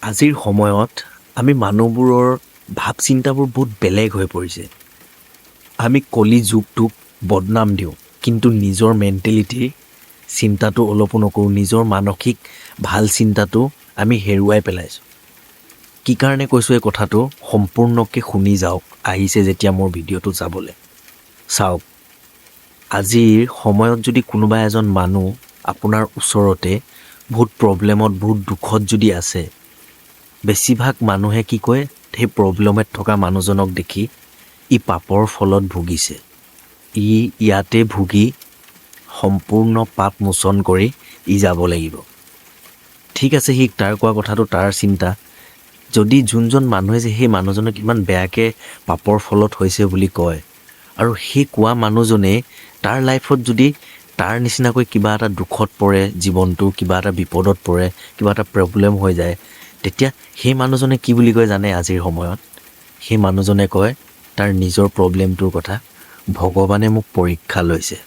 আজিৰ সময়ত আমি মানুহবোৰৰ ভাৱ চিন্তাবোৰ বহুত বেলেগ হৈ পৰিছে। আমি কলি যুগটোক বদনাম দিওঁ, কিন্তু নিজৰ মেণ্টেলিটিৰ চিন্তাটো অলপো নকৰোঁ। নিজৰ মানসিক ভাল চিন্তাটো আমি হেৰুৱাই পেলাইছোঁ। কি কাৰণে কৈছোঁ এই কথাটো, সম্পূৰ্ণকৈ শুনি যাওক। আহিছে যেতিয়া মোৰ ভিডিঅ'টো চাবলৈ, চাওক, আজিৰ সময়ত যদি কোনোবা এজন মানুহ আপোনাৰ ওচৰতে বহুত প্ৰব্লেমত, বহুত দুখত যদি আছে, বেছিভাগ মানুহে কি কয়? সেই প্ৰব্লেমত থকা মানুহজনক দেখি, ই পাপৰ ফলত ভুগিছে, ই ইয়াতে ভুগি সম্পূৰ্ণ পাপ মোচন কৰি ই যাব লাগিব। ঠিক আছে, সি তাৰ কোৱা কথাটো তাৰ চিন্তা। যদি যোনজন মানুহে যে সেই মানুহজনক ইমান বেয়াকৈ পাপৰ ফলত হৈছে বুলি কয় আৰু সেই কোৱা মানুহজনে তাৰ লাইফত যদি তাৰ নিচিনাকৈ কিবা এটা দুখত পৰে, জীৱনটো কিবা এটা বিপদত পৰে, কিবা এটা প্ৰব্লেম হৈ যায়, তেতিয়া সেই মানুহজনে কি বুলি কয় জানে? আজিৰ সময়ত সেই মানুহজনে কয় তাৰ নিজৰ প্ৰব্লেমটোৰ কথা, ভগৱানে মোক পৰীক্ষা লৈছে।